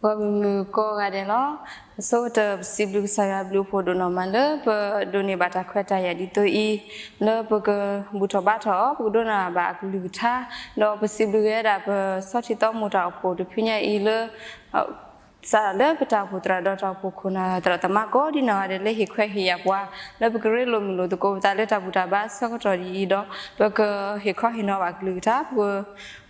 ဂီၢ်မုၢ်မုၢ်ကိးဂၤဒဲးလီၤ. အဆိကတၢၢ် ပစံးဘျုးကစၢ်ယွၤအဘျုးအဖှိၣ်ဒိၣ်နီၢ်မးလၢ ပဒိးန့ၢ်ဘၣ်တၢ်ခွဲးတၢ်ယာ်ဒ်သိးအံၤ, လၢပကဘူၣ်ထီၣ်ဘါထီၣ်အီၤ ပကဒိကနၣ်ဘၣ်အကလုၢ်ကထါ, ဒီးပစံးဘျုးက့ၤဝဲဒၣ်ပဆီၣ်ထံသီမိၢ်တၢ်အိၣ်ဖှိၣ်တဖုညါအံၤလၢ စးထီၣ်လၢပတၢ်အိၣ်ဖှိၣ်သရၣ်ဒီးတၢ်အိၣ်ဖှိၣ်ခိၣ်နၢ်သရၣ်သမါကိးဒ်နီၢ်ဂၤဒဲး လၢဟ့ၣ်ခွဲးဟ့ၣ်ယာ်ပှၤ လၢပကရ့လိာ်မုာ်လိာ်သကိးပသးလၢတၢ်ဘူၣ်တၢ်ဘါအဆၢကတီၢ်ဒ်အံၤဒီး ပကဟ့ၣ်ခီဟ့ၣ်နီၤဘၣ်ကလုၢ်ကထါ, ပက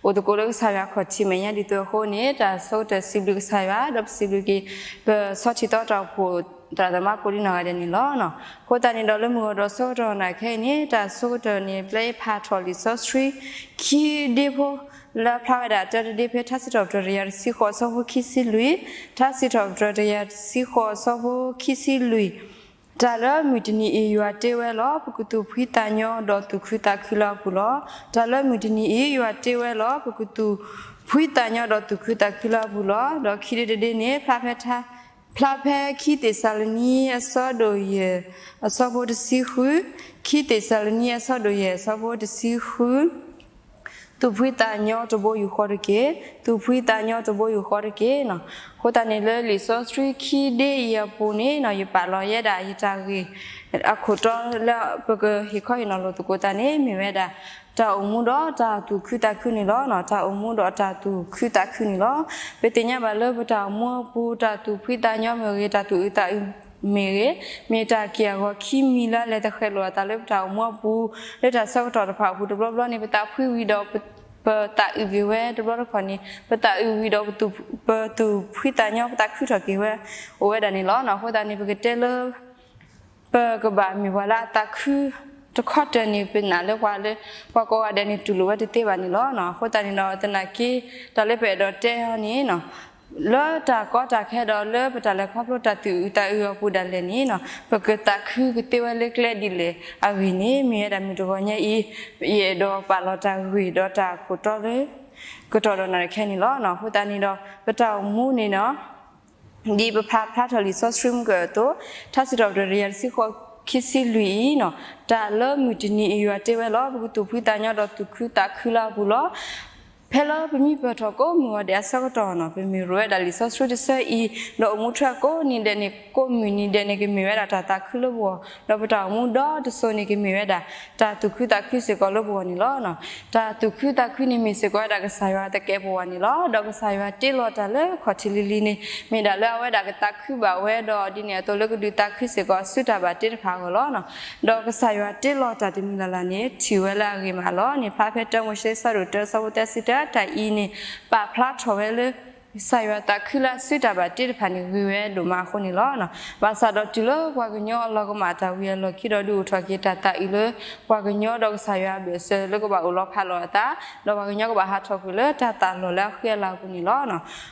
အိၣ်သကိးလၢကစၢ်ယွၤခီၣ်ထံးမဲာ်ညါဒ်သိးအဃိန့ၣ် တၢ်ဆိကတၢၢ်စံးဘျုးကစၢ်ယွၤ ဒီးပစံးဘျုးက့ၤ ပဆီၣ်ထံသီတၢ်အိၣ်ဖှိၣ်သရၣ်သမါကိးဒ်နီၢ်ဂၤဒဲးန့ၣ်လီၤ. အဃိသတးန့ၣ်ဒီးလၢမုၢ်ဂီၤဒီးဆၢကတီၢ်နၤခဲအံၤန့ၣ် တၢ်ဆိကတၢၢ်န့ၣ် ပျဲဖးထီၣ်လံာ်စီဆှံ ခံဒ့ဖိ လၢအဖျါဝဲဒၣ်တၢတဒ့ဖဲ ထါစံးထီၣ်ပတြၢၤတကယၤတဆံဃိးအဆၢဖိခံဆံလွံၢ်, ထါစံးထီၣ်ပတြၢၤတကယၤတဆံဃိးအဆၢဖိခံဆံလွံၢ်, တၢ်လၢမုၢ်တနံၤအံၤ ယွၤတ့ဝဲလီၤ ပကသူၣ်ဖှံသးညီဒီးသူၣ်ခုသးခုလၢအပူၤလီၤ. တၢ်လၢမုၢ်တနံၤအံၤ ယွၤတ့ဝဲလီၤ ပကသူၣ်ဖှံသးညီဒီးသူၣ်ခုသးခုလၢအပူၤလီၤ. ဒီးခံဒ့တဒ့န့ၣ် ဖျါဖဲထါ ဖျါဖဲခံသ့းစၤလနံအဆၢဒိၣ်ယဲၢ် အဆၢဖိတဆံဃု, ခံသ့းစၤလနံအဆၢဒိၣ်ယဲၢ် အဆၢဖိတဆံဃု, သူၣ်ဖှံသးညီတဘိယူၢ်ဃီတက့ၢ်, သူၣ်ဖှံသးညီတဘိယူၢ်ဃီတက့ၢ်နီၤ. အဃိသတးန့ၣ်လၢလံာ်စီဆှံခံဒ့အံၤအပူၤန့ၣ်နီၤ ယပာ်လီၤယဲဒၣ်ယတၢ်ဂ့ၢ်အခိၣ်တီလၢပကဟ့ၣ်ခီဟ့ၣ်နီၤလိာ်သကိးသးန့ၣ် မ့ၢ်ဝဲဒၣ် တၢ်အိၣ်မူဒီးတၢ်သူၣ်ခုသးခုန့ၣ်လီၤ. တၢ်အိၣ်မူဒီးတၢ်သူၣ်ခုသးခုန့ၣ်လီၤ. ပသ့ၣ်ညါဘၣ်လၢပတၢ်အိၣ်မူအပူၤ တၢ်သူၣ်ဖှံသးညီမ့ၢ်ဂ့ၤ တၢ်သူၣ်အုးသးအုးမ့ၢ်ဂ့ၤ, မ့ၢ်တၢ်က့ၢ်အဂီၤခံမံၤလၢအလဲၤတဃဲးလိာ်အသးလၢပတၢ်အိၣ်မူအပူၤ လၢတၢ်ဆၢကတီၢ်တဖၣ်အပူၤတဘျီဘျီန့ၣ် ပသးဖှံဝံၤဒီး ပသးအုးက့ၤဝဲ တဘျီတခီၣ်န့ၣ် ပသးအုးဝံၤဒီး ပသူၣ်ဖှံသးညီ ပသးခုထီၣ်က့ၤဝဲ အိၣ်ဝဲဒၣ်န့ၣ်လီၤ. အဃိသတးန့ၣ် ပကတဲလၢ ပကဘၣ်မ့ၢ်ပှၤလၢအသးခုတခီတၢၤန့ၣ် ပနာ်လၢပှၤလၢ ပှၤကိးဂၤဒဲးန့ၣ် တူၢ်လိာ်ဝဲတသ့ဘၣ်န့ၣ်လီၤ. အဃိသတးန့ၣ်ဒီး သနာ်က့ တၢ်လၢပအဲၣ်ဒိးတဲအီၤန့ၣ် လၢတၢ်ကီတၢ်ခဲဒီးလၢပတၢ်လဲၤခီဖျိတၢ်သူၣ်အုးသးအုးအပူၤဒၣ်လဲာ်န့ၣ် ပကသးခုကသ့ဝဲလၢကျဲဒ်လဲၣ်အဂ့ၢ်န့ၣ် မ့ၢ်ဝဲဒၣ်မုၢ်တဂီၤညါအံၤ ယအဲၣ်ဒိးပာ်လီၤတၢ်ဂ့ၢ်ဒီးတၢ်ခိၣ်တီလၢ ကတီၢ်ဒီးနၤခဲအံၤန့ၣ်လီၤ. အဃိသတးန့ၣ်ဒီး ပတၢ်အိၣ်မူန့ၣ်နီၤ ဒ်ပဖးဖျါထီၣ်လံာ်စီဆှံမုၢ်ကၢၢ်အသိး ထါစံးထီၣ်ပတြၢၤတကယၤတဆံဃိး ခံဆံလွံၢ်အံၤနီၤ တၢ်လၢမုၢ်တနံၤအံၤ ယွၤတ့ဝဲလီၤ ပကသူၣ်ဖှံသးညီဒီးသူၣ်ခုသးခုလၢအပူၤလီၤ. ဖဲလၢပမံပၢၢ်ထီၣ်ကိးမုၢ်ဂီၤဒဲးအဆၢကတီၢ်နီၤ ပမ့ၢ်ရိးဝဲဒၣ်လံာ်စီဆှံတဆၢအံၤ ဒီးအိၣ်မူထွဲကိးနံၤဒဲးန့ၣ် ကိးမုၢ်နံၤဒဲးန့ၣ် ကမ့ၢ်ဝဲဒၣ်တၢ်သးခုလၢပဂီၢ် ဒီးပတၢ်အိၣ်မူဒီတစိၤန့ၣ် ကမ့ၢ်ဝဲဒၣ် တၢ်သူၣ်ခုသးခုစ့ၢ်ကီးလၢပဂီၢ်န့ၣ်လီၤ. တၢ်သူၣ်ခုသးခုန့ၣ်မ့ၢ်စ့ၢ်ကီးဝဲဒၣ်ကစၢ်ယွၤသကဲးပဝးန့ၣ်လီၤ. ဒီးကစၢ်ယွၤတ့လီၤတၢ်လၢခီၣ်ထံးလံၤလံၤန့ၣ် မ့ၢ်ဒၣ်လၢအဝဲဒၣ်ကသးခုဘၣ်ဝဲ ဒီးဒ်န့ၣ်အသိးလၢကဒုးသးခုစ့ၢ်ကီး အစုတၢ်ဘၣ်တ့တဖၣ်အဂီၢ်လီၤ. ဒီးကစၢ်ယွၤတ့လီၤတၢ်တမံၤလၢ်လၢ်န့ၣ် ထံၣ်ဝဲလၢအဂ့ၤမးလီၤန့ၣ် ဖျါဖဲတၢမိၤၡ့ဆၢဒိၣ်တၢ ဆၢဖိသၢဆံတၢ တၢ်အံၤန့ၣ် ပာ်ဖျါထီၣ်ဝဲလၢ ကစၢ်ယွၤသးခုလၢအစုတၢ်ဘၣ်တ့တဖၣ်န့ၣ် ဂ့ၤဝဲဒိၣ်မးအဃိန့ၣ်လီၤ. ဘၣ်ဆၣ်ဒီးတုၤလၢပှၤကညီအလီၤကမၣ်တၢ်ဝံၤအလီၢ်ခံဒီး ဒုးအိၣ်ထီၣ်က့ၤတၢ်သးအုးလၢ ပှၤကညီဒီးကစၢ်ယွၤအဘၢၣ်စၢၤလၢကဘၣ်အိၣ်လီၤဖးလီၤအသး, ဒီးပှၤကညီကဘၣ်ဟးထီၣ်ကွံာ်လၢတၢ်သးလီၢ်လၢအဃံအလၤအပူၤန့ၣ်လီၤ.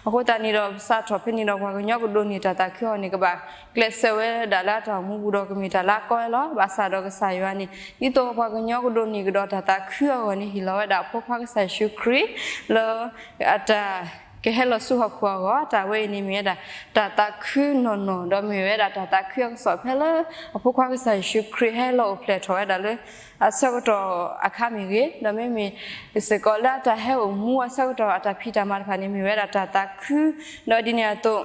အဃိသတးန့ၣ်ဒီး စးထီၣ်ဖဲန့ၣ်ဒီး ပှၤကညီကဒိးန့ၢ်တၢ်သးခုအီၤန့ၣ် ကဘၣ်ကျဲးစၢးဝဲဒၣ်လၢအတၢ်အိၣ်မူပူၤဒီး ကမ့ၢ်တၢ်လၢအကီဝဲလီၤ. ဘၣ်ဆၣ်ဒီးကစၢ်ယွၤန့ၣ် ဒ်သိးပှၤကညီကဒိးန့ၢ်ကဒီးတၢ်သးခုအဂီၢ်န့ၣ် ဟ့ၣ်လီၤဝဲဒၣ်အဖိခွါကစၢ်ယ့ၣ်ၡူးခရံာ် လၢ အတၢ်ကဟဲလီၤဆူဟီၣ်ခိၣ်အဂီၢ်, တၢ်ဝဲအံၤန့ၣ်မ့ၢ်ဝဲဒၣ် တၢ်သးခုနီၢ်နီၢ်, ဒီးမ့ၢ်ဝဲဒၣ်တၢ်သးခုအကစီၣ်ဖဲလၢ အဖိခွါကစၢ်ယ့ၣ်ၡူးခရံာ်ဟဲလီၤအိၣ်ဖျဲၣ်ထီၣ်ဝဲဒၣ်လၢ အဆၢကတီၢ်အခါမ့ၢ်ဂ့ၤ, ဒီးမ့မ့ၢ်စ့ၢ်ကီးလၢအတၢ်ဟဲအိၣ်မူအဆၢကတီၢ် အတၢ်ဖံးတၢ်မၤတဖၣ်န့ၣ် မ့ၢ်ဝဲဒၣ်တၢ်သးခု, ဒီးဒ်န့ၣ်အသိး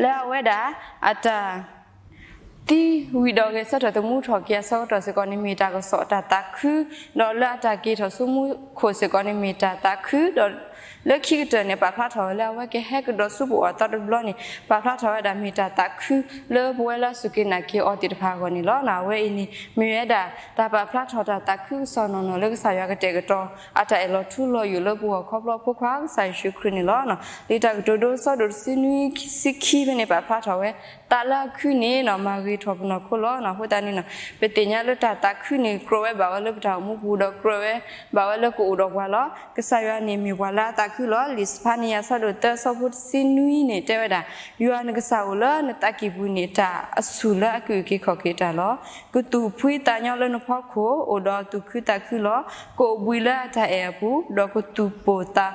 လၢအဝဲဒၣ် အတၢ် သံဝံၤဒီးဂဲၤဆၢထၢၣ်သမူထီၣ်က့ၤအဆၢကတီၢ်စ့ၢ်ကီးန့ၣ် မ့ၢ်တၢ်ကစီၣ်တၢ်သးခု, ဒီးလၢအတၢ်က့ၤထီၣ်ဆူမူခိၣ်စ့ၢ်ကီးန့ၣ် မ့ၢ်တၢ်သးခု, ဒီးလၢခံကတၢၢ်န့ၣ် ပာ်ဖျါထီၣ်ဝဲလၢအဝဲကဟဲကဒီးဆူပအိၣ်အသီတဘျီန့ၣ် ပာ်ဖျါထီၣ်ဝဲဒၣ်မ့ၢ်တၢ်သးခု လၢပဝဲလၢအစူၢ်က့ၤနာ်က့ၤအီၤသ့ၣ်တဖၣ်အဂီၢ်န့ၣ်လီၤ. အဝဲအံၤန့ၣ် မ့ၢ်ဝဲဒၣ် တၢ်ပာ်ဖျါထီၣ်တၢ်သးခုကစီၣ်နီၢ်နီၢ်လၢကစၢ်ယွၤကတဲာ်ကတီၤ အတၢ်အဲၣ်လီၤထူလီၤယိာ်လၢပဂီၢ်ခီဖျိအဖိခွါကစၢ်ယ့ၣ်ၡူးခရံာ်န့ၣ်လီၤ. လံာ်တၢ်ကတိၤဒိ ဆၢဒိၣ်တဆံနွံ ဆံခံဖဲန့ၣ် ပာ်ဖျါထီၣ်ဝဲ သးလၢအခုန့ၣ်နီၢ် မၤဂ့ၤထီၣ်ပနီၢ်ခိလီၤ. အဃိသတးန့ၣ်နီၢ် ပသ့ၣ်ညါလၢတၢ်သးခုန့ၣ် ကြၢးဝဲဘၣ်ဝဲလၢပတၢ်အိၣ်မူပူၤ ဒီးကြၢးဝဲဘၣ်ဝဲလၢကအိၣ်ဒီးပှၤလီၤ. ကစၢ်ယွၤန့ၣ်မ့ၢ်ပှၤလၢအသးခုလီၤ. လံာ်စဖၤနံယၤ ဆၢဒိၣ်သၢ ဆၢဖိတဆံနွံန့ၣ် တဲဝဲဒၣ်, ယွၤနကစၢ်အိၣ်လၢနသးကံၢ်ပူၤန့ၣ် တၢ်အဆူၣ်လၢအကအုၣ်က့ၤခီၣ်က့ၤတၢ်လီၤ. ကသူၣ်ဖှံသးညီလၢနဖီခိၣ် အိၣ်ဒီးသူၣ်ခုသးခုလီၤ. ကအိၣ်ဘှံးလၢအတၢ်အဲၣ်အပူၤ, ဒီးကသူၣ်ပိၢ်သး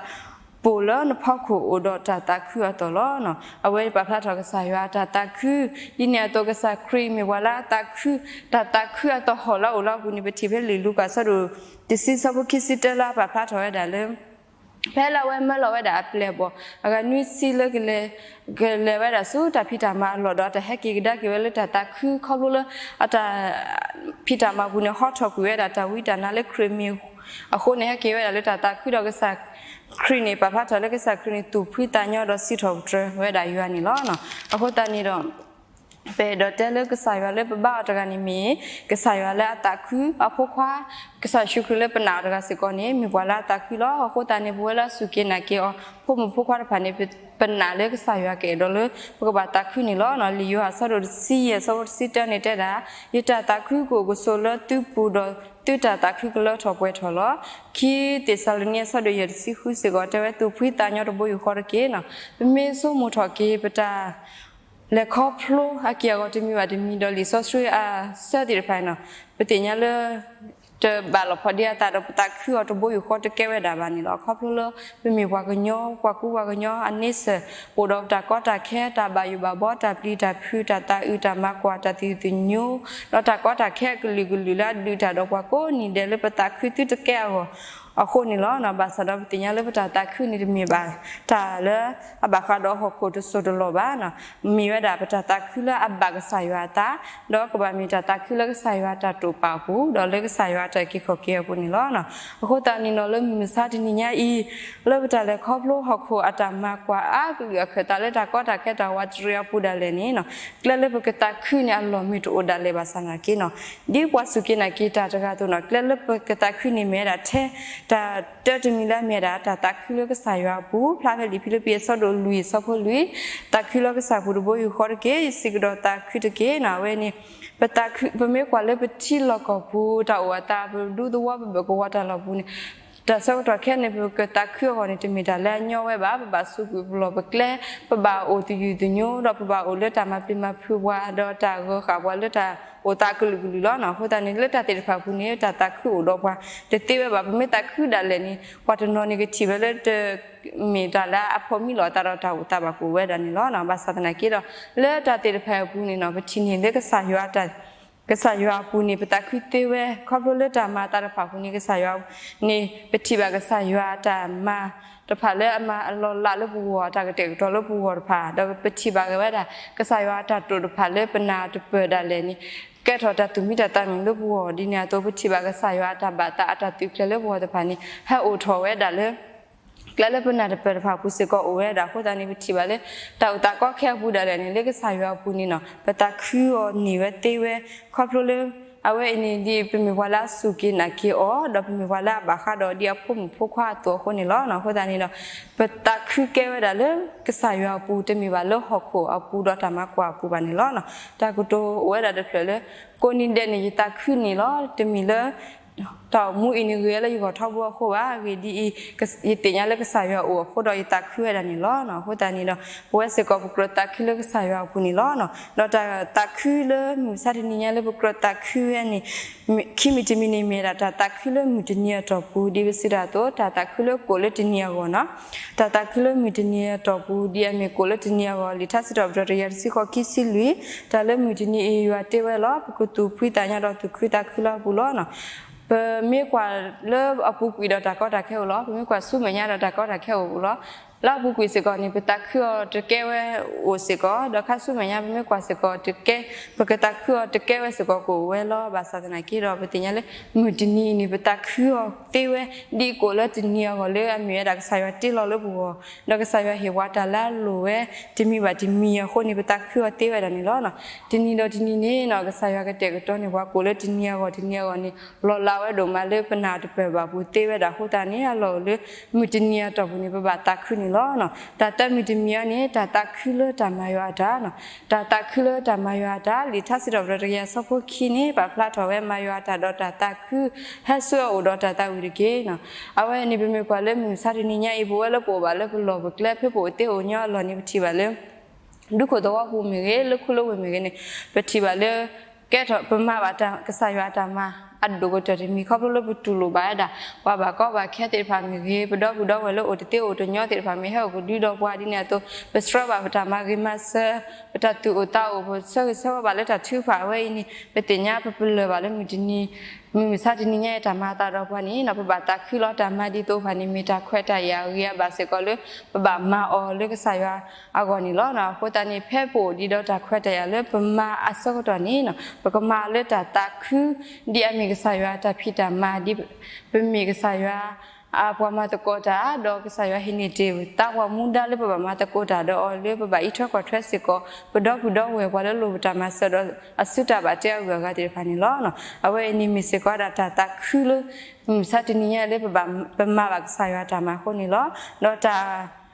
ပိၢ်လၢနဖီခိၣ်အိၣ်ဒီးတၢ်သးခုအသိးလီၤ. အဝဲပာ်ဖျါထီၣ်ကစၢ်ယွၤအတၢ်သးခု, ဒ်န့ၣ်အသိးကစၢ်ခရံာ်မ့ၢ်ပှၤလၢအသးခု, တၢ်သးခုအသဟီၣ်လၢအအိၣ်လၢအပူၤန့ၣ် ပထံၣ်ဖဲလံာ်လူၤကၣ် ဆၢဒိၣ်တဆံ ဆၢဖိခံဆံတၢလၢအပာ်ဖျါထီၣ်ဝဲဒၣ်လၢ ဖဲလၢအဝဲမၢလီၤဝဲဒၣ်အပျဲၢ်အဘီၣ် အဂၤနွံဆံလၢကလဲၤ ကလဲၤဝဲဒၣ်ဆူတၢ်ဖံးတၢ်မၤအလီၢ်ဒီး တၢ်ဟဲက့ၤကဒါက့ၤဝဲလၢတၢ်သးခု ခီဖျိလၢအတၢ် ဖံးတၢ်မၤပူၤန့ၣ် ဟီထီၣ်ကွံာ်ဝဲဒၣ်တၢ်ဝံတၢ်နါလၢခရံာ်မံၤအဃိန့ၣ် ဟဲက့ၤဝဲဒၣ်လၢတၢ်သးခုဒီးကစၢ်ခရံာ်န့ၣ် ပာ်ဖျါထီၣ်လၢကစၢ်ခရံာ်န့ၣ် သူၣ်ဖှံသးညီဒီးစံးထီၣ်ပတြၢၤဝဲဒၣ်ယွၤန့ၣ်လီၤ. အဃိသတးန့ၣ်ဒီး ပအဲၣ်ဒိးတဲလၢကစၢ်ယွၤလၢပဘါအီၤတဂၤန့ၣ်မ့ၢ် ကစၢ်ယွၤလၢအသးခုအဖိခွါ, ကစၢ်ယ့ၣ်ၡူးခရံာ်လၢပနာ်အီၤတဂၤစ့ၢ်ကီးန့ၣ် မ့ၢ်ပှၤလၢအသးခုလီၤ. အဃိသတးန့ၣ် ပဝဲလၢအစူၢ်က့ၤနာ်က့ၤအီၤ ဖိမုၣ်ဖိခွါတဖၣ်န့ၣ် ပနာ်လၢကစၢ်ယွၤကအဲၣ်ဒိးလၢ ပကဘၣ်သးခုန့ၣ်လီၤ. လံာ်ယိၤဟၣ်အဆၢဒိၣ်တဆံယဲၢ်အဆၢဖိတဆံတၢန့ၣ်တဲဒၣ်, ယတၢ်သးခုကအိၣ်ကဆိးလၢသုပူၤဒီး သုတၢ်သးခုကလၢထီၣ်ပှဲၤထီၣ်လီၤ. ခံသ့းစၤလနံအဆၢဒိၣ်ယဲၢ်တဆံဃုစ့ၢ်ကီးတဲဝဲ သူၣ်ဖှံသးညီတဘိယူၢ်ဃီတက့ၢ်. ပမ့ၢ်ဆိကမိၣ်ထီၣ်က့ၤပတၢ် လဲၤခီဖျိအက့ၢ်အဂီၤတမံၤဘၣ်တမံၤဒီး လံာ်စီဆှံအဆၢသ့ၣ်တဖၣ်န့ၣ် ပသ့ၣ်ညါလၢ တဘၣ်လီၤဖီၣ်ဒံးအသးဒီး ပသးခုအီၤတဘိယူၢ်ဃီတကဲဝဲဒၣ်ဘၣ်န့ၣ်လီၤ. ခီဖျိလၢပမ့ၢ်ပှၤကညီ ပှၤကူပှၤကညီအန့ဆၢၣ် အိၣ်ဒီးပတၢ်ကီတၢ်ခဲ တၢ်ဘၣ်ယိၣ်ဘၣ်ဘီ တၢ်ပျံၤတၢ်ဖုး တၢ်သးအုးတၢ်မၤကွၢ် တၢ်သယုၢ်သညိ ဒီးတၢ်ကီတၢ်ခဲအကလုာ်ကလုာ်လၢအဒုးတၢ်ဒီးပှၤကိးနံၤဒဲးလၢပသးခုသုတကဲအဂီၢ် အဃိန့ၣ်လီၤ. ဘၣ်ဆၣ်ဒီးပသ့ၣ်ညါလၢပတၢ်သးခုန့ၣ်တမ့ၢ်ဘၣ်တၢ်လၢအဘၣ်ဃးဒီးဟီၣ်ခိၣ်တစိၢ်တလီၢ်ဘၣ်. မ့ၢ်ဝဲဒၣ်ပတၢ်သးခုလၢအဘၣ်ကစၢ်ယွၤအသး, ဒီးကဘၣ်မ့ၢ်တၢ်သးခုလၢကစၢ်ယွၤအတၢ်တိာ်ပာ်အပူၤ ဒီးလၢကစၢ်ယွၤအတၢ်အုၣ်က့ၤခီၣ်က့ၤအပူၤန့ၣ်လီၤ. အဃိသတးန့ၣ်နီၤ လၢမုၢ်မဆါတနံၤညါအံၤ လၢပတၢ်လဲၤခီဖျိဟီၣ်ခိၣ်အတၢ်မၤကွၢ်အါကလုာ်အခၢၣ်သးလၢတၢ်ကီတၢ်ခဲတၢ်ဝးတရံးအပူၤဒၣ်လဲာ်န့ၣ်နီၤ ကျဲလၢပကသးခုန့ၣ်အလီၢ်မ့ၢ်တအိၣ်ဒၣ်လဲာ်ဘၣ်ဆၣ်သနာ်က့နီၤ ဒ်ပှၤစူၢ်က့ၤနာ်က့ၤတၢ်တဂၤအသိးနီၤ ကျဲလၢပကသးခုန့ၣ်မ့ၢ်ဝဲဒၣ်ထဲ တၢ်တၢတမံၤလၢအမ့ၢ်ဝဲဒၣ် တၢ်သးခုလၢကစၢ်ယွၤအပူၤ ဖျါဖဲလံာ်ဖံလံးပံးအဆၢဒိၣ်လွံၢ်အဆၢဖိလွံၢ်, သးခုလၢကစၢ်ပူၤတဘိယူၢ်ဃီတက့ၢ်, ယစံးကဒီးသးခုတက့ၢ်နီၤ အဝဲန့ၣ် ပသးခု ပမ့ၢ်ကွၢ်လၢပထံလီၢ်ကီၢ်ပူၤ တၢ်အိၣ်အသး ပဒူသဝီပဘၢၣ်ကဝီၤတၢ်လီၢ်ပူၤန့ၣ် တၢ်ဆၢကတီၢ်ခဲအံၤန့ၣ် ပကသးခုအဂီၢ်န့ၣ် တမ့ၢ်တၢ်လၢအညီဝဲဘၣ်, ပဘၣ်စူးကွံာ်ပလီၢ်ပကျဲ, ပဘၣ်အိၣ်သယုၢ်သညိ ဒီးပဘၣ်အိၣ်လၢတၢ်မၤပျံၤမၤဖုးပှၤ ဒီးတၢ်ဂၢၤဃာ်ပှၤလၢတၢ်အိၣ်သးအကလုာ်ကလုာ်လီၤ. အဃိသတးန့ၣ် လၢတၢ်သ့ၣ်တဖၣ်အပူၤန့ၣ် တၢ်သးခုအိၣ်ဒီးပှၤတသ့ဝဲဘၣ်. ပမ့ၢ်သးခုဒၣ်လဲာ်န့ၣ် ပှၤတနီၤန့ၣ်ကထံၣ်ဝဲလၢတ မ့ၢ်တၢ်လၢအဖိးမံလီၤအသးဒီးတၢ်အိၣ်သးဘၣ်ကအိၣ်ဝဲဒၣ်န့ၣ်လီၤ. ဘၣ်ဆၣ်သနာ်က့ဒီး လၢတၢ်သ့ၣ်တဖၣ်အပူၤန့ၣ်နီၤ ပထံၣ်န့ၢ်လၢကစၢ်ယွၤ ကစၢ်ယွၤအပူၤန့ၣ် ပသးခုသ့ဝဲ ခီဖျိလၢတၢ်မၤအသးတဖၣ်အပူၤန့ၣ် ကစၢ်ယွၤန့ၣ် ပထံၣ်ဘၣ်ကစၢ်ယွၤအတၢ်မၤတဖၣ်လၢအမၤအလီၢ်လးလၢပဂီၢ် တၢ်ကတဲာ်ကတီၤလၢပဂီၢ်တဖၣ် ဒီးပထံၣ်ဘၣ်က့ၤဝဲဒၣ် ကစၢ်ယွၤအတၢ်တိာ်တဖၣ်လၢပနၢ်တပၢၢ်ဒၣ်လဲာ်န့ၣ် ကဲထီၣ်တၢ်သူၣ်မံတၢ်သးမုာ်လၢပဂီၢ် ဒ်န့ၣ်အသိး ပထံၣ်ဘၣ်ကစၢ်ယွၤအတၢ်ဘၣ်သးအတၢ်သုးကျဲၤလၢပဂီၢ်တဖၣ်န့ၣ် ဟဲအိၣ်ထီၣ်ဝဲဒၣ်လၢ ကျဲလၢပနၢ်တပၢၢ်တဖၣ်အပူၤစ့ၢ်ကီးအိၣ်ဝဲဒၣ်အဃိသတးန့ၣ် ပထံၣ်ဘၣ်လၢ တၢ်အိၣ်သးကီခဲအပူၤဒၣ်လဲာ်န့ၣ် လၢကစၢ်ယွၤအပူၤန့ၣ်နီၤ ပသးခုအီၤန့ၢ်ဝဲသ့ဝဲ ခီဖျိလၢ အဝဲအံၤန့ၣ်ဒ်ပမ့ၢ်ပှၤလၢအစူၢ်က့ၤနာ်က့ၤအီၤ ဒီးပမ့ၢ်ပှၤလၢအဘၣ်ဃးဒီးဒ်အဖိမုၣ်ဖိခွါအသိးအဃိန့ၣ်လီၤ. အဃိသတးန့ၣ်ဒီး ပသးခုကဲဝဲဒၣ်လၢကစၢ်ယွၤအပူၤ တမ့ၢ်ဘၣ်လၢဟီၣ်ခိၣ်အပူၤဒီးတၢ်မၤကွၢ်အပူၤဘၣ်န့ၣ်လီၤ. တၢ်ကတိၤအိၣ်ဝဲဒၣ်တဖျၢၣ်လၢ ကိးနံၤဒဲးန့ၣ် ယသးခုန့ၣ်လီၤ. တမ့ၢ်လၢ တၢ်အိၣ်မူအံၤန့ၣ် ဂ့ၤဝဲလၢယဂီၢ်ထီဘိအဃိဘၣ်. အဂ့ၢ်ဒ်အံၤ, ယသ့ၣ်ညါလၢကစၢ်ယွၤအိၣ်အဃိဒီး ယသးခုဝဲဒၣ်န့ၣ်လီၤ. အဃိသတးန့ၣ်ဒီး ပဝဲစ့ၢ်ကီးပကြၢးသးခုလၢကစၢ်ယွၤအပူၤန့ၣ်လီၤ. ဒီးတၢ်သးခုလၢမုၢ်မဆါတနံၤညါလၢပကြၢးသးခုဝဲန့ၣ် ခံမံၤတမံၤန့ၣ် မ့ၢ်ဝဲဒၣ်တၢ်သးခုလၢမုၢ်တနံၤအတီၢ်ပူၤ ဒ်ပစံးတၢ်အသိး တၢ်သးခုလၢကိၣ်လၢတနံၤအဂီၢ်နီၤ. တၢ်သးခုလၢမုၢ်တနံၤအတီၢ်ပူၤ ဒ်အမ့ၢ်ကိၣ်လၢတနံၤအဂီၢ် လံာ်ထါစံးထီၣ်ပတြၢၤတကယၤတဆံဃိး ခံဆံလွံၢ်, တၢ်လၢမုၢ်တနံၤအံၤယွၤတ့ဝဲလီၤ. ပကသူၣ်ဖှံသးညီဒီးသူၣ်ခုသးခုလၢအပူၤလီၤ. ပမ့ၢ်ကွၢ်လၢအပူၤကွံာ်ဒီးတၢ်ကီတၢ်ခဲအိၣ်လီၤ. ပမ့ၢ်ကွၢ်ဆူမဲာ်ညါဒီးတၢ်ကီတၢ်ခဲအိၣ်လီၤ. လၢအပူၤကွံာ်စ့ၢ်ကီးန့ၣ် ပသးခုအီၤတကဲဝဲအိၣ်စ့ၢ်ကီး, ဒီးခါဆူမဲာ်ညါပမ့ၢ်ကွၢ်စ့ၢ်ကီးတကဲ ပကသးခုအီၤတကဲဝဲစ့ၢ်ကီးကအိၣ်ဝဲလီၤ. ဘၣ်ဆၣ်သနာ်က့ဒီး ပသ့ၣ်ညါလၢ မုၢ်တနံၤအံၤန့ၣ် ပသးခုအီၤသ့ဝဲ ဒ်ကိၣ်လၢတနံၤအဂီၢ်လၢအမ့ၢ်ဝဲဒၣ်ကစၢ်ယွၤတ့လီၤလၢပဂီၢ်, ဒီးကစၢ်ယွၤဟ့ၣ်ပှၤတၢ်လၢအလိၣ်ဝဲ တမံၤဘၣ်တမံၤအဃိန့ၣ် ပသးခုအီၤသ့ဝဲဒၣ်န့ၣ်လီၤ. တနံၤဒီးတနံၤန့ၣ်နီၤ ကစၢ်ယွၤကတဲာ်ကတီၤန့ၢ်ပှၤကိၣ်လၢတနံၤအဂီၢ် တနံၤအဂီၢ်န့ၣ် လီၤလးဝဲဒိၣ်မးလၢပနၢ်တပၢၢ်ဘၣ်ပူၤသ့ဝဲဒၣ်အဃိသတးန့ၣ် အလီၢ်အိၣ်လၢ မုၢ်တနံၤအတီၢ်ပူၤန့ၣ် ပဘၣ်သးခုန့ၣ်လီၤ. တၢ်သၢမုၢ်တမံၤအံၤန့ၣ် တၢ်သးခုလၢတၢ်မၤယွၤအတၢ်နီၤ. တၢ်သးခုလၢတၢ်မၤယွၤအတၢ် လံာ်ထါစံးထီၣ်ပတြၢၤတကယၤအဆၢဖိခံန့ၣ် ပာ်ဖျါထီၣ်ဝဲမၤယွၤအတၢ်ဒီးတၢ်သးခု ဟဲဆူအအိၣ်ဒီးတၢ်သးဝံၣ်တက့ၢ်နီၤ. အဝဲန့ၣ်ပမ့ၢ်ကွၢ်လၢမုၢ်မဆါတနံၤညါအံၤ ပဝဲလၢပအိၣ်ဘၣ်လၢပလီၢ်ပကျဲ ဖဲပအိၣ်သ့အိၣ်ညီအလီၢ်န့ၣ် ပထံၣ်ဘၣ်လၢ ဒူခိၣ်သဝီပူၤမ့ၢ်ဂ့ၤ လၢခူလၢဝ့ၢ်မ့ၢ်ဂ့ၤန့ၣ် ပထံၣ်ဘၣ်လၢ ကဲထီၣ် ပမၤဘၣ်တၢ်ကစၢ်ယွၤအတၢ်မၤအဒိၣ်ကတၢၢ်တမံၤ ခီဖျိလၢပတူၢ်လိာ်ဘၣ်ဝဲဒၣ် ပှၤဘၣ်ကီဘၣ်ခဲသ့ၣ်တဖၣ်မ့ၢ်ဂ့ၤ ပဒီပုၢ်ဒီဝဲၢ်လၢအိၣ်တသ့အိၣ်တညီသ့ၣ်တဖၣ်မ့ၢ်ဟဲအိၣ်ကဒုဒီးပှၤဒ်န့ၣ်အသိး ပဆှၢဘၣ်ပတၢ်မၤဂ့ၤမၤစၢၤ ပတၢ်သူၣ်အိၣ်သးအိၣ် ပဆၢဂ့ၤဆၢဝါဘၣ်လၢတၢ်ထုကဖၣ်အဝဲအံၤန့ၣ် ပသ့ၣ်ညါပပလၢၢ်ဘၣ်လၢမုၢ်တနံၤ မုၢ်မဆါတနံၤညါအံၤတၢ်မၤအသးဒီးပှၤန့ၣ် ပဘၣ်သးခုလီၤ. တၢ်မၤဒ်သိးတဖၣ်န့ၣ် မ့ၢ်တၢ်ခွဲးတၢ်ယာ်အဂ့ၤအဘၣ်စ့ၢ်ကီးလၢ ပဘၣ်မၤအီၤလၢကစၢ်ယွၤအဂီၢ်န့ၣ်လီၤ. အဃိသတးန့ၣ် ဖဲပအိၣ်ဒံးဒီးတၢ်ခွဲးတၢ်ယာ်လၢပမၤအဆၢကတီၢ်န့ၣ် ပကမၤလၢတၢ်သးခု ဒ်အမ့ၢ်ကစၢ်ယွၤတၢ်ဖံးတၢ်မၤ ဒ်ပမ့ၢ်ကစၢ်ယွၤ ပှၤမၤသကိးတၢ် ဒီးကစၢ်ယွၤဟ့ၣ်န့ၢ်တ့ၢ်သါပှၤမူဒါလၢပဘၣ်မၤသကိးတၢ်ဒီးအီၤ လၢပဘၣ်အံးထွဲကွၢ်ထွဲစ့ၢ်ကီး ပဒီပုၢ်ဒီဝဲၢ်ပှၤလၢလိၣ်ပတၢ်မၤစၢၤဒီးအစုတၢ်ဘၣ်တဲအဂုၤအဂၤသ့ၣ်တဖၣ်န့ၣ်လီၤ. အဝဲအံၤန့ၣ်မ့ၢ်စ့ၢ်ကီးဝဲဒၣ်တၢ်သးခုလၢ မုၢ်မဆါတနံၤညါလၢပဘၣ်ပမၤဘၣ်ကစၢ်ယွၤတၢ်မၤအဃိန့ၣ်လီၤ. ဒီးတၢ်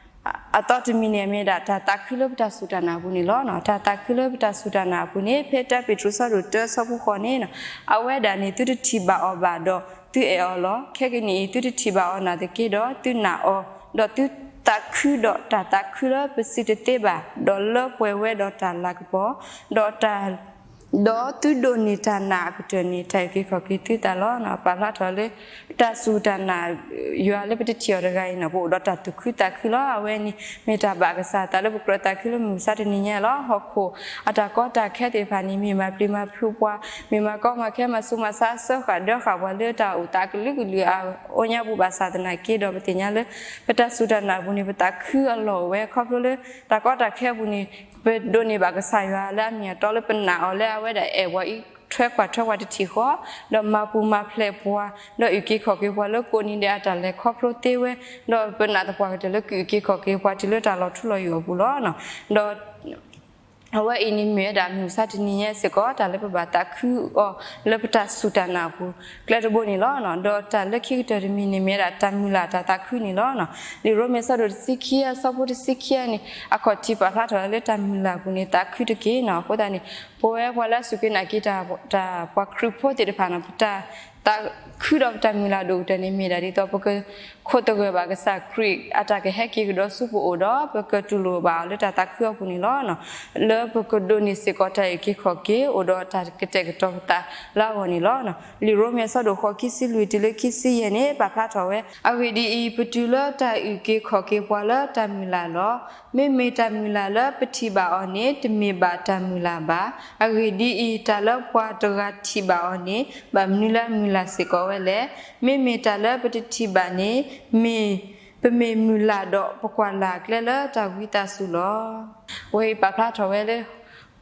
အသီတမံၤန့ၣ် မ့ၢ်ဒၣ်တၢ်သးခုလၢပတၢ်စူၢ်တၢ်နာ်အပူၤန့ၣ်လီၤ. တၢ်သးခုလၢပတၢ်စူၢ်တၢ်နာ်အပူၤန့ၣ် ဖဲတၢပ့းတရူးဆၢဒိၣ်တၢဆၢဖိဃိးန့ၣ် အဝဲဒၣ်န့ၣ် သုတထံၣ်ဘၣ်အီၤဘၣ်ဒီး သုအဲၣ်အီၤလီၤ. ခဲကနံၣ်အံၤ သုတထံၣ်ဘၣ်အီၤနာ်သက့ဒီး သုနာ်အီၤ, ဒီးသုသးခုဒီးတၢ်သးခုလၢပစံးတသ့ဘၣ်, ဒီးလၢပှဲၤဝဲဒီးတၢ်လၤကပီၤ, ဒီးတၢ် ဒီးသုဒိးန့ၢ်တၢ်နာ်အကတၢၢ်န့ၣ် တၢ်အုၣ်က့ၤခီၣ်က့ၤသုသးလီၤ. ပာ်ဖျါထီၣ်လၢ တၢ်စူၢ်တၢ်နာ် ယွၤလၢပတထံၣ်အီၤတဂၤအံၤန့ၣ် ပအိၣ်ဒီးတၢ်သူၣ်ခုသးခုလီၤ. အဝဲန့ၣ် မ့ၢ်တၢ်ဘၣ်ကစၢ်အသးလၢပကြၢးသးခုလၢမုၢ်မဆါတနံၤညါလီၤ. ဟီၣ်ခိၣ်အတၢ်ကီတၢ်ခဲသ့ၣ်တဖၣ်န့ၣ် မ့ၢ်မၤပျံၤမၤဖုးပှၤ, မ့ၢ်မၤကီမၤခဲ မၤဆူးမၤဆါ စၢဃာ်ဒၢဃာ်ပှၤလၢတၢ်အိၣ်သးကလုာ်ကလုာ်အအိၣ်ညါပူၤဘၣ်ဆၣ်သနာ်က့ဒီး ပသ့ၣ်ညါလၢ ပတၢ်စူၢ်တၢ်နာ်အပူၤန့ၣ် ပသးခုအလီၢ်အိၣ်ဝဲ ခီဖျိလၢ တၢ်ကီတၢ်ခဲအပူၤန့ၣ် ပဒိးန့ၢ်ဘၣ်ကစၢ်ယွၤလၢအမ့ၢ်အတီလၢပနာ်အီၤလၢအဝဲဒၣ်အဲၣ်ပှၤအံးထွဲကွၢ်ထွဲပှၤတထံၣ်ဃီ, ဒီးမၤပူၤမၤဖျဲးပှၤ, ဒီးအုၣ်က့ၤခီၣ်က့ၤပှၤလၢကိးနံၤဒဲးအတၢ်လဲၤခီဖျိသ့ဝဲ, ဒီးပနာ်သပှၢ်ကတၢၢ်လၢကအုၣ်က့ၤခီၣ်က့ၤပှၤတုၤလၢတၢ်လီၤထူလီၤယိာ်အပူၤလီၤ. ဒီး အဝဲအံၤန့ၣ်မ့ၢ်ဝဲဒၣ်မုၢ်မဆါတနံၤညါစ့ၢ်ကီး တၢ်လၢပဘၣ်သးခုအီၤလၢပတၢ်စူၢ်တၢ်နာ်အပူၤ ကျဲတဘိန့ၣ်လီၤ. ဒီးတၢ်လၢခံကတၢၢ်တမံၤန့ၣ်မ့ၢ်ဝဲဒၣ်တၢ်မုၢ်လၢ်တၢ်သးခုန့ၣ်လီၤ. လံာ်ရိမ့ၤအဆၢဒိၣ်တဆံခံ အဆၢဖိတဆံခံန့ၣ် အခီၣ်ထံးပာ်ဖျါထီၣ်လၢတၢ်မုၢ်လၢ်အပူၤန့ၣ် သးခုတက့ၢ်န့ၣ်. အဃိသတးန့ၣ် ပဝဲပှၤလၢအစူၢ်က့ၤနာ်က့ၤတၢ် တၢ်ပှၤခရံာ်ဖိသ့ၣ်တဖၣ်န့ၣ် ပတၢ်သးခုဒီးပတၢ်မုၢ်လၢ်အဒိၣ်ကတၢၢ်န့ၣ် မ့ၢ်ဒၣ်ဒ်သိးပက ခိးသဂၢၢ်ဘၣ်ကစၢ်ခရံာ်အတၢ်ကဟဲက့ၤကဒီးဆူပအိၣ်ဒီး ပကတူၢ်လိာ်ဘၣ်အီၤလၢတၢ်သးခုအပူၤန့ၣ်လီၤ. လၢပကဒိးန့ၢ်စ့ၢ်ကီးတၢ်အုၣ်က့ၤခီၣ်က့ၤ အိၣ်ဒီးတၢ်ကတဲာ်ကတီၤပသးလၢအဂီၢ်န့ၣ်လီၤ. လံာ်ရိမ့ၤအဆၢဒိၣ်ဃိး ခံဆံလွံၢ်တုၤလၢခံဆံယဲၢ်န့ၣ် ပာ်ဖျါထီၣ်ဝဲ, အဂ့ၢ်ဒ်အံၤ, ပတုၤလၢတၢ်အုၣ်က့ၤခီၣ်က့ၤပှၤလၢတၢ်မုၢ်လၢ်လီၤ. မ့မ့ၢ်တၢ်မုၢ်လၢ်လၢပထံၣ်ဘၣ်အီၤန့ၣ် တမ့ၢ်ဘၣ်တၢ်မုၢ်လၢ်ဘၣ်. အဂ့ၢ်ဒ်အံၤ, တၢ်လၢပှၤတဂၤထံၣ်ဘၣ်အီၤန့ၣ် ဘၣ်မနုၤလၢအမုၢ်လၢ်စ့ၢ်ကီးဝဲလဲၣ်. မ့မ့ၢ်တၢ်လၢပတထံၣ်ဘၣ်န့ၣ် မ့ၢ်ပမ့ၢ်မုၢ်လၢ်ဒီးပကွၢ်လၢ်အကျဲလၢတၢ်ဝံသးစူၤလီၤ. အဝဲအံၤပာ်ဖျါထီၣ်ဝဲလၢ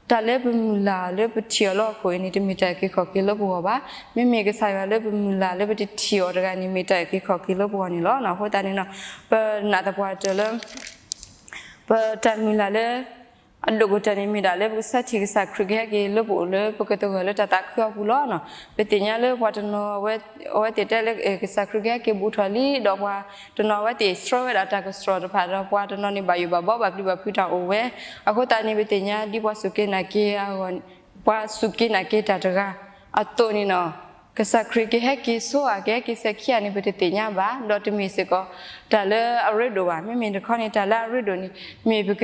တၢ်လၢပမုၢ်လၢ်လၢပထံၣ်အီၤလၢဟီၣ်ခိၣ်အံၤန့ၣ် တမ့ၢ်တၢ်အုၣ်က့ၤခီၣ်က့ၤလၢပဂီၢ်ဘၣ်. မ့မ့ၢ်ကစၢ်ယွၤလၢပမုၢ်လၢ်လၢပတထံၣ်အီၤတဂၤန့ၣ် မ့ၢ်တၢ်အုၣ်က့ၤခီၣ်က့ၤလၢပဂီၢ်န့ၣ်လီၤ. အဃိသတးန့ၣ်ဒီး ပနာ်သပှၢ်တၢၢ်လၢ ပတၢ်မုၢ်လၢ်လၢ အဒိၣ်ကတၢၢ်န့ၣ်မ့ၢ်ဒၣ်လၢပကဆၢထံၣ်ကစၢ်ခရံာ်ကဟဲက့ၤလၢပအိၣ်လၢပကသဂၢၢ်လၢတၢ်သးခုအပူၤလီၤ. ပသ့ၣ်ညါလၢပှၤတနီၤ အဝဲသ့ၣ်တဲလၢကစၢ်ခရံာ်ကဟဲက့ၤဘူးထီၣ်လံ ဒီးပှၤတနီၤအဝဲသ့ၣ်ဆှၢဝဲဒၣ်တၢ်ကဆှီတဖၣ်ဒီး ပှၤတနီၤန့ၣ်ဘၣ်ယိၣ်ဘၣ်ဘီဘၣ်ပျံၤဘၣ်ဖုးတၢ်အိၣ်ဝဲ. အဃိသတးန့ၣ် ပသ့ၣ်ညါဒ်ပှၤစူၢ်က့ၤနာ်က့ၤအဂီၢ် ပှၤစူၢ်က့ၤနာ်က့ၤတၢ်တဂၤအသိးန့ၣ်လီၤ. ကစၢ်ခရံာ်ကဟဲက့ၤဆိဧါ ကဟဲက့ၤစဲၤခံဂၤန့ၣ် ပတသ့ၣ်ညါဘၣ်. ဒီးတမ့ၢ်စ့ၢ်ကီး တၢ်လၢအရ့ဒိၣ်ဘၣ်. မ့မ့ၢ်တခီန့ၣ် တၢ်လၢအရ့ဒိၣ်န့ၣ် မ့ၢ်ပက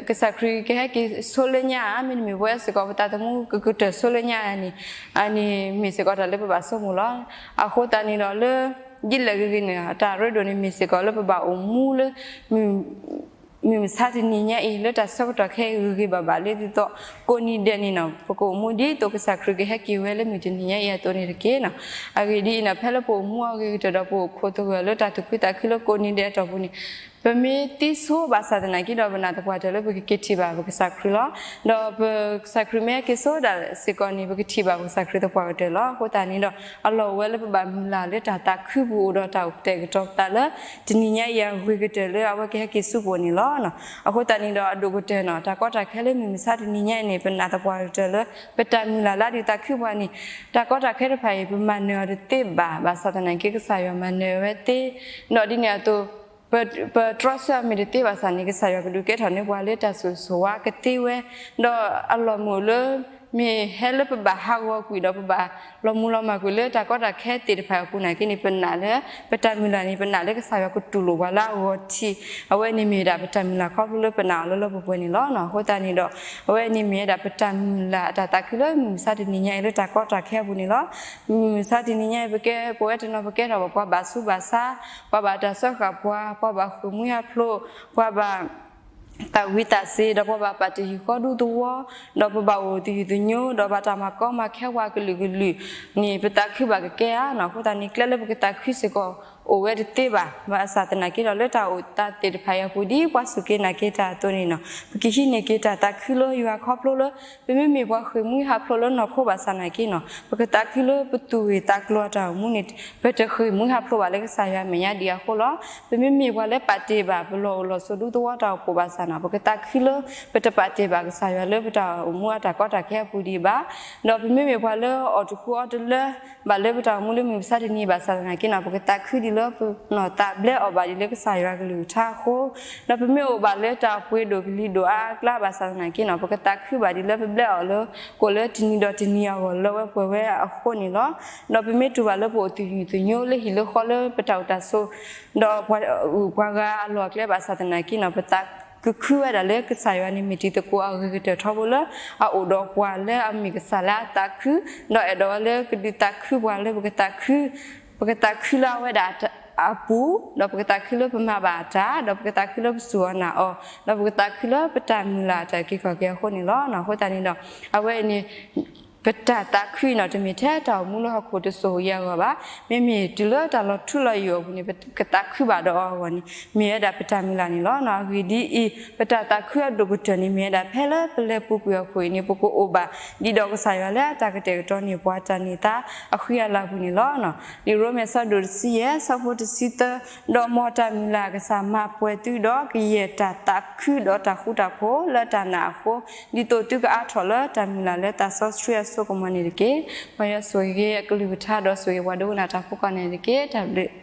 ကစၢ်ခရံာ်ကဟဲက့ၤဆိလၢညါဧါ, မ့တမ့ၢ်ပဝဲစ့ၢ်ကီး ပသးသမူကကတၢၢ်ဆိလၢညါဧါန့ၣ် အန့ၣ်မ့ၢ်စ့ၢ်ကီးတၢ်လၢပဘၣ်ဆိကမိၣ်လီၤ. အဃိသတးန့ၣ်ဒီးလၢ ဒ်လဲၣ်ဂ့ၤဂ့ၤန့ၣ် တၢ်အရ့ဒိၣ်န့ၣ်မ့ၢ်စ့ၢ်ကီးလၢပဘၣ်အိၣ်မူလၢ မုၢ်မဆါတနံၤညါအံၤ လၢတၢ်ဆၢကတီၢ်ခဲအံၤဂ့ၤဂ့ၤဘၣ်ဘၣ်လၢဒ်သိး ကိးနံၤဒဲးန့ၣ်လီၤ ပကအိၣ်မူဒ်သိးကစၢ်ခရံာ်ကဟဲက့ၤဝဲလၢမုၢ်တနံၤညါအံၤအသိးန့ၣ်တက့ၢ်လီၤ. အဂ့ၢ်ဒ်အံၤလီၤ ဖဲလၢပအိၣ်မူအဂ့ၤကတၢၢ်ဒီး ပအိၣ်ခိးသဂၢၢ်လၢတၢ်သူၣ်ခုသးခုလၢကိးနံၤဒဲးအတီၢ်ပူၤန့ၣ် ပမ့ၢ်သံဆိဘၣ်ဆၣ်သနာ်က့ဒီး ပနာ်သပှၢ်တၢၢ်လၢပကက့ၤထံၣ်ဘၣ်ပကစၢ်ခရံာ်လီၤ. ဒီးပကစၢ်ခရံာ်မ့ၢ်ဟဲက့ၤဆိဒၣ်စ့ၢ်ကီးန့ၣ် ပကထံၣ်ဘၣ်ပကစၢ်ခရံာ်သပှၢ်ကတၢၢ်လီၤ. အဃိသတးန့ၣ်ဒီး အလီၢ်အိၣ်ဝဲလၢပဘၣ်မုၢ်လၢ်လၢတၢ်သးခုပူၤ အိၣ်ဒီးတၢ်အိၣ်ကတဲာ်ကတီၤပသးလၢ တနံၤညါအံၤအဂ့ၤကတၢၢ်လၢအဝဲကဟဲက့ၤဆူပအိၣ်န့ၣ်လီၤ. အဃိသတးန့ၣ်ဒီး အဒိၣ်ကတၢၢ်လီၤ တၢ်ကီတၢ်ခဲလၢမုၢ်မဆါတနံၤညါအံၤန့ၣ် ပနာ်သပှၢ်ကတၢၢ်လၢ ပတၢ်မုၢ်လၢ်လၢအဒုးသးခုပှၤန့ၣ် တၢ်ကီတၢ်ခဲတဖၣ်အံၤ ပမၤနၢၤအီၤတသ့ဘၣ်. ဘၣ်ဆၣ်သနာ်က့ ကစၢ်ယွၤမၤနၢၤဝဲသ့. ဒီးဒ်န့ၣ်အသိး ပတြီဆၢအမ့ၢ်တသ့ဘၣ်ဆၣ်န့ၣ် ကစၢ်ယွၤကဒုးကဲထီၣ်န့ၢ်ပှၤလၢတၢ်ဆိၣ်ဂ့ၤဆိၣ်ဝါကသ့ဝဲ, ဒီးအလီၢ်မုာ်လၢ မ့ၢ်ဟဲလၢပဘၣ်ဟးဂီၤကွံာ်ဒီး ပဘၣ်လီၤမုၢ်လီၤမၢ်ကွံာ်လၢတၢ်ကီတၢ်ခဲသ့ၣ်တဖၣ်အပူၤနာ်က့န့ၣ် ပနာ်လၢ ပတၢ်မုၢ်လၢ်န့ၣ် ပနာ်လၢကစၢ်ယွၤကတူၢ်လိာ်ပှၤလၢအဂီၢ်ထံး, အဝဲန့ၣ်မ့ၢ်ဝဲဒၣ်ပတၢ်မုၢ်လၢ်ခီဖျိလၢပနာ်အီၤလၢလၢပှဲၤပှဲၤန့ၣ်လီၤ. အဃိသတးန့ၣ်ဒီး အဝဲန့ၣ်မ့ၢ်ဝဲဒၣ်ပတၢ်မုၢ်လၢ်အတၢ်သးခုလၢမုၢ်မဆါတနံၤညါအံၤလၢတၢ်ကီတၢ်ခဲအပူၤန့ၣ်လီၤ. မုၢ်မဆါတနံၤညါအံၤ ပကဲပဝဲတနီၤ ပကဲထီၣ်ပှၤဘၣ်ဆူးဘၣ်ဆါ, ပှၤဘၣ်တၢ်စၢဃာ်ပှၤ, ပှၤဘၣ်ဃုာ်မှံဟးဖျိး, ပှၤဘၣ် သးဝံၣ်သးစ့ ဒီးပဘၣ်ပာ်တ့ၢ်ဟံၣ်ဃီဒူသဝီ, ဒီးပဘၣ်အိၣ်သယုၢ်သညိ ဒီးဘၣ်တၢ်မၤကီမၤခဲပှၤကလုာ်ကလုာ်န့ၣ် ပသးခုဘၣ်ကကဲဧါနီၤ. အဃိသတးန့ၣ် ကျဲလၢပကသးခုစ့ၢ်ကီး အိၣ်ဝဲတသ့ဘၣ်. ဘၣ်ဆၣ်သနာ်က့ဒီး လၢတၢ်အိၣ်သးသ့ၣ်တဖၣ်အံၤအပူၤ ဒ်ပှၤစူၢ်က့ၤနာ်က့ၤတၢ်အသိးန့ၣ်နီၤ ပကဟံးန့ၢ်က့ၤတၢ်သးခုလၢယွၤခီဖျိလၢ ပမ့မ့ၢ်ပှၤဃ့ၢ်မှံဟးဖျိးလၢနီၢ်ခိဘၣ်ဆၣ်သနာ်က့နီၤ ပကသးခုလၢပသူၣ်ဂ့ၢ်သးကျိၤအတၢ်အိၣ်မူန့ၣ် ပတဃ့ၢ်မှံဟးဖျိးဘၣ်လၢကစၢ်ယွၤအမဲာ်ညါဒံးအဃိလီၤ. ပမ့မ့ၢ်ပှၤလၢပာ်တ့ၢ်ဘၣ်ပလီၢ်အိၣ်လီၢ်ဆိးဒူသဝီတၢ်အိၣ်ဖှိၣ်ဘၣ်ဆၣ်နီၤ ပကသးခုလၢပတပာ်တ့ၢ်ဘၣ်ကစၢ်ယွၤလၢပတၢ်အိၣ်မူအတၢ်ကီတၢ်ခဲအပူၤဒံးဘၣ်. ဒီးပမ့မ့ၢ်ပှၤလၢအီၣ်တကူအီတလၢ ဘၣ်လၢပတၢ်အိၣ်မူလၢမုၢ်မဆါတနံၤဘၣ်ဆၣ်သနာ်က့နီၤ ပကသးခုဒံးလၢပနီၢ်သးဘျဲအီၣ်ဘၣ်ဒံးလၢကစၢ်ယွၤကလုၢ်ကထါအဃိ, ဒီးပမ့ၢ်အိၣ်ဘၣ်လၢတၢ်ပှ့ၤဒိၣ်ကလံၤဒိၣ်အါအကျါဘၣ်ဆၣ်သနာ်က့နီၤ ပကသးခုဘၣ်ဒံးလၢပဘျဲအီၣ်လၢ ကိၣ်လၢတနံၤဒီးတနံၤအဂီၢ်လၢဝဲပှဲၤဝဲအဃိန့ၣ်လီၤ. ဒီးပမ့ၢ်တူၢ်ဘၣ်လၢပအိၣ်သယုၢ်သညိလၢဟံၣ်လၢဃီလၢပတၢ်အိၣ်တၢ်ဆိး ဒီးပှၤဂုၤပှၤဂၤအလီၢ်အကျဲဘၣ်ဆၣ်သနာ်က့နီၤ ပသးကခုဝဲဒၣ်လၢကစၢ်ယွၤန့ၣ် မ့ၢ်တံၤသကိးအဂ့ၤကတၢၢ်ထီဘိလၢ အအိၣ်ဒီးပှၤလၢအမ့ၢ်ကစၢ်လၢအသးခု, ဒီးအဲၣ်ဒိးဝဲလၢကဒုးသးခုပှၤလၢပကသးခု ပကသးခုလၢအဝဲဒၣ်အပူၤ, ဒီးပကသးခုလၢပမၤဘၣ်အတၢ်, ဒီးပကသးခုလၢပစူၢ်အီၤနာ်အီၤ, ဒီးပကသးခုလၢပတၢ်မုၢ်လၢ်အတၢ်က့ၤခီၣ်က့ၤအဃိန့ၣ်လီၤ. အဃိသတးန့ၣ်ဒီး အဝဲအံၤန့ၣ် ပတၢ်သးခုအံၤနီၤ တမ့ၢ်ထဲတၢ်အိၣ်မူလၢဟီၣ်ခိၣ်တစိၤဧိၤအဂီၢ်ဘၣ်. မ့မ့ၢ်တုၤလၢတၢ်လီၤထူလီၤယိာ်အပူၤန့ၣ် ပကသးခုဘၣ်ဒီးအီၤအဂီၢ်န့ၣ် မ့ၢ်ဝဲဒၣ်ပတၢ်မုၢ်လၢ်န့ၣ်လီၤ. အဂ့ၢ်ဒ်အံၤ, ပတၢ်သးခုအဒိၣ်ကတၢၢ်န့ၣ် မ့ၢ်ဝဲဒၣ်ဖဲလၢပလဲၤပူၤကွံာ်အခိၣ်အံၤန့ၣ် ပကအိၣ်ဘၣ်ဒံးဒီးကစၢ်ယွၤလၢအတၢ်ကတဲာ်ကတီၤန့ၢ်ပှၤတၢ်န့ၢ်သါအဃံအလၤပူၤန့ၣ်လီၤ. လံာ်ရိမ့ၤအဆၢဒိၣ်တဆံယဲၢ် ဆၢဖိတဆံသၢ, ဒီးမ်တၢ်မုၢ်လၢ်အကစၢ်မၤပှဲၤသုဒီးကယဲၢ်တၢ်သးခုဒီးတၢ်ဃူတၢ်ဖိးလၢတၢ်နာ်အဃိ, ဒ်သိးသုကအါထီၣ်လၢတၢ်မုၢ်လၢ်လၢသးစီဆှံအစိကမီၤန့ၣ်တက့ၢ်. မ်ယွၤဆိၣ်ဂ့ၤအကလုၢ်ကထါဒီးဆိၣ်ဂ့ၤပှၤဒိကနၣ်တၢ်ဖိကိးဂၤန့ၣ်တက့ၢ်. တၢ်ဘျုး